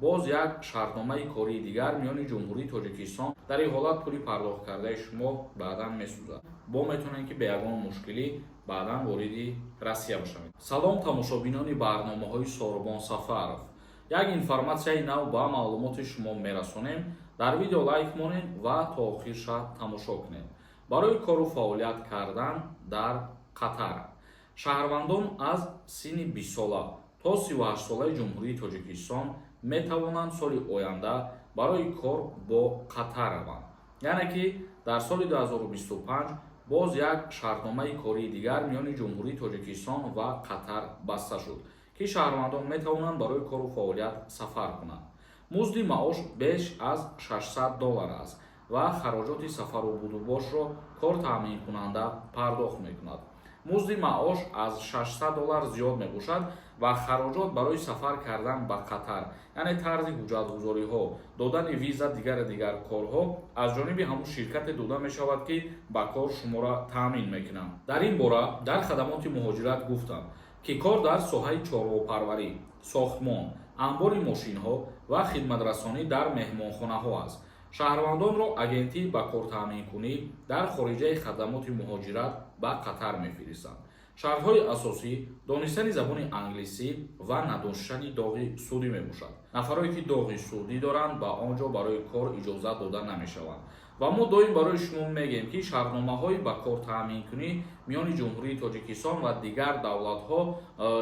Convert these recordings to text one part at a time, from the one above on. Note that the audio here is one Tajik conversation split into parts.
Боз як шартномаи кории дигар миёни Ҷумҳурии Тоҷикистон. Дар ин ҳолат пули пардохткардаи шумо баъдан месӯзад. Бо метавонед, ки бе ягон мушкилӣ баъдан вориди Россия бошавед. Салом, тамошобинони барномаҳои Сорбон Сафаров. Як информатсияи нав ба маълумоти шумо мерасонем. Дар видео лайк монед ва то охирша тамошо кунед. Барои кору фаъолият кардан дар Қатар шаҳрвандон аз синни 20-сола то 38-солаи Ҷумҳурии Тоҷикистон метавонанд соли оянда барои кор бо Қатар раванд. Яъне ки дар соли 2025 боз як шартномаи кории дигар миёни Ҷумҳурии Тоҷикистон ва Қатар баста шуд, ки шаҳрвандон метавонанд барои кору фаъолият сафар кунанд. Музди маош беш аз 600 доллар аст ва хароҷоти сафару будубошро кор таъминкунанда пардохт мекунад. Музди маош аз 600 доллар зиёд мебошад ва хароҷот барои сафар кардан ба Қатар, яъне тарзи ҳуҷҷатгузориҳо, додани виза, дигари дигар корҳо аз ҷониби ҳамун ширкате дода мешавад, ки ба кор шуморо таъмин мекунанд. Дар ин бора дар хадамоти муҳоҷират гуфтам, ки кор дар соҳаи чорвопарварӣ, сохтмон, анбори мошинҳо ва хидматрасонӣ дар меҳмонхонаҳо аст. Шаҳрвандонро агентӣ ба кортаъминкунӣ дар хориҷаи хадамоти муҳоҷират ба Қатар мефиристанд. Шартҳои асосӣ донистани забони англисӣ ва надоштани доғи судӣ мебошад. Нафарое ки доғи судӣ доранд, ба он ҷо барои кор иҷозат дода намешаванд. Ва мо доим барои шумо мегӯем, ки шартномаҳои ба кор таъминкунӣ миёни Ҷумҳурии Тоҷикистон ва дигар давлатҳо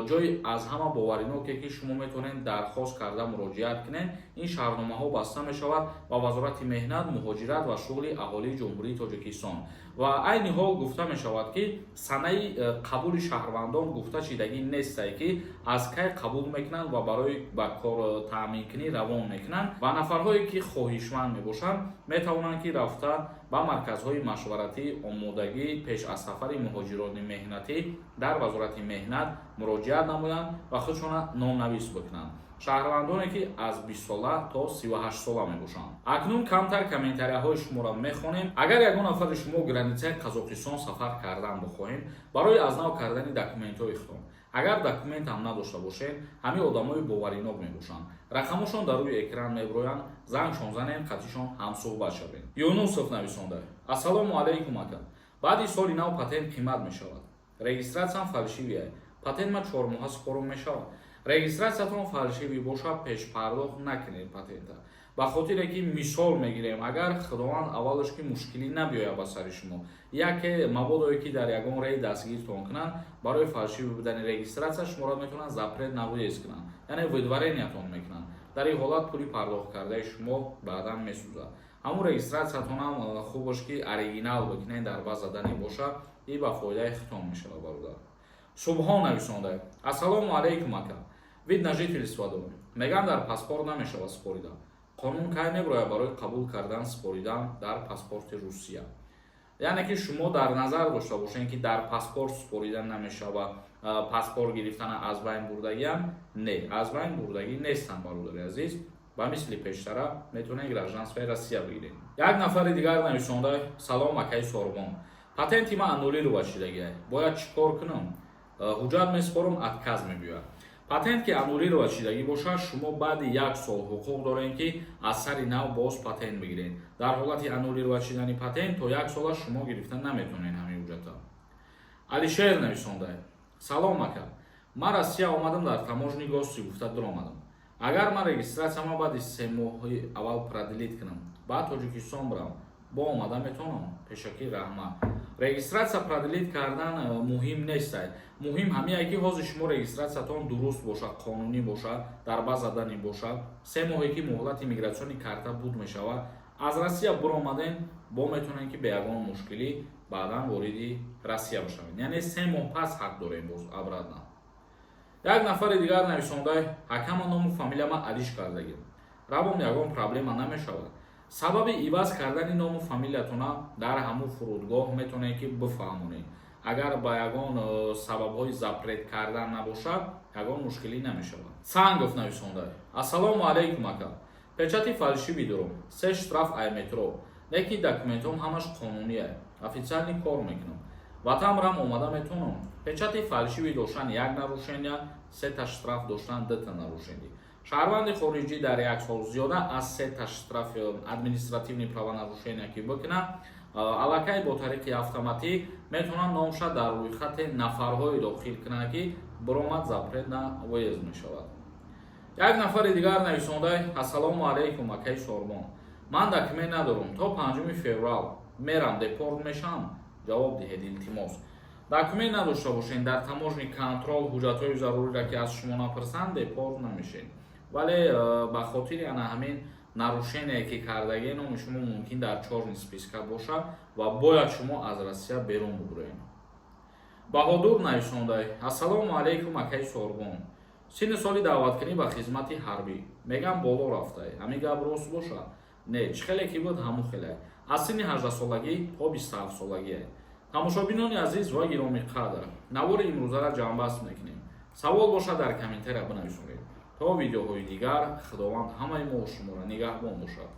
ҷои аз ҳама бовариноке, ки шумо метавонед дархост карда муроҷиат кунед, ин шартномаҳо баста мешавад ба Вазорати меҳнат, муҳоҷират ва шуғли аҳолии Ҷумҳурии Тоҷикистон. Ва айни ҳол гуфта мешавад, ки санаи қабули шаҳрвандон гуфта шидагӣ нестае, ки аз кай қабул мекунанд ва барои ба кор таъминкунӣ равон мекунанд. Ва нафарҳое ки хоҳишманд мебошанд, метавонанд, ки рафта ба марказҳои машваратӣ, омодагӣ пеш аз сафари муҳоҷирони меҳнатӣ дар Вазорати меҳнат муроҷиат намоянд ва худшона номнавис бикунанд, шаҳрвандоне ки аз 20-сола то 38-сола мебошанд. Акнун камтар комментарияҳои шуморо мехонем. Агар ягон нафари шумо границаи Қазоқистон сафар кардан бихоҳем барои аз нав кардани документҳои худтон, агар документам надошта бошед, ҳамин одамои боваринок мебошанд. Рақамошон дар рӯи экран мебироянд, зангшон занем, қатишон ҳамсӯҳбат шавем. Юнусов нависонда: «Ассалому алайкум, ака. Баъди соли нав патент қимат мешавад. Регистратсиям фальшивый. Патент ма 4 моҳа супорум мешавад?» Регистратсиятон фальшивый бошад, пешпардохт накунед патента, ба хотире ки мисол мегирем, агар Худованд аввалаш ки мушкилӣ набиёяд ба сари шумо, яке мабодое ки дар ягон рей дастгиртон кунанд, барои фальшивый будани регистратсия шуморо метавонанд запрет на въезд кунанд, яъне выдворениятон мекунанд. Дар ин ҳолат пули пардохт кардаи шумо баъдан месӯзад. Ҳамун регистратсиятонам хуб бош, ки оригинал бикунед, дар база дани бошад и ба фоидаи худтон мешавад, бародар. Субҳон нависонда: «Ассалому алайкум, ака. Вид на жительство дорам, меган дар паспорт намешавад супоридан. Қонун кай мебирояд барои қабул кардан супоридан дар паспорти Русия?» Яъне ки шумо дар назар дошта бошед, ки дар паспорт супоридан намешавад. Паспорт гирифтана аз байн бурдагиам не, аз байн бурдагӣ нестам, бародари азиз. Ба мисли пештара метавонед гражданствои Россия бигиред. Як нафари дигар нависонда: «Салом, акаи Сорбон. Патенти ман аннулировать шидагиа, бояд чӣ кор кунам? Ҳуҷҷат месупорам, отказ мебиёяд». Патент ки аннулировать шидагӣ бошад, шумо баъди як сол ҳуқуқ доред, ки аз сари нав боз патент бигиред. Дар ҳолати аннулировать шидани патент то як сола шумо гирифта наметавонед ҳамин ҳуҷҷата. Алишер нависонда: «Салом, ака. Ман Россия омадам, дар таможни гости гуфта дуромадам. Агар ман регистратсияма баъди 3 моҳи аввал продлить кунам, баъд Тоҷикистон бирам, бо омада метавонам? Пешакӣ раҳмат». Регистратсия продлить кардан муҳим нестай. Муҳим ҳамие, ки ҳозир шумо регистратсиятон дуруст бошад, қонунӣ бошад, дар база дани бошад. 3 моҳе ки муҳлати миграционный карта буд мешавад, аз Россия биромаден, бо метавонед, ки бе ягон мушкилӣ баъдан вориди Россия бошавед. Яъне 3 моҳ пас ҳақ дорем боз обратно. Як нафари дигар нависонда: «Ҳакама, ному фамилияма алиш кардагим, равом, ягон проблема намешавад?» Сабаби иваз кардани ному фамилиятона дар ҳамун фурудгоҳ метавонед, ки бифаҳмонед. Агар ба ягон сабабҳои запрет кардан набошад, ягон мушкилӣ намешавад. Сангов нависонда: «Ассалому алайкум, ака. Печати фальшивый дорум, се штраф ай метро, лекин документҳом ҳамаш қонуние, официально кор мекунам. Ватанрам омада метавонам?» Печати фальшивый доштан як нарушения, сета штраф доштан дута нарушение. Шаҳрванди хориҷӣ дар як сол зиёда аз сета штраф, административный правонарушения ки бикунад, аллакай бо тариқи автоматӣ метавонад номша дар рӯйхати нафарҳое дохил кунад, ки биромад, запрет на въезд мешавад. Як нафари дигар нависонда: «Ассалому алайкум, акаи Сорбон, ман документ надорам, то 5 феврал мерам, депорт мешавам? Ҷавоб диҳед, илтимос». Документ надошта бошед, дар таможенный контроль ҳуҷҷатҳои заруриро ки аз шумо напурсанд, депорт намешед, вале ба хотири ана ҳамин нарушение ки кардагӣ, номи шумо мумкин дар чёрный списка бошад ва бояд шумо аз Россия берун бубуроед. Баҳодур нависонда: «Ассалому алайкум, акаи Сорбон, синни соли даъваткунӣ ба хизмати ҳарбӣ мегам боло рафтае, ҳамин гап рост бошад?» Не, чӣ хеле ки буд, ҳамун хеле, аз синни 18-солагӣ то 27-солагие. Тамошобинони азиз ва гиромиқадр, навори имрӯзаро ҷамъбаст мекунем. Савол бошад, дар комментария бинависонед. То видеоҳои дигар, Худованд ҳамаи мо шуморо нигаҳбон бошад.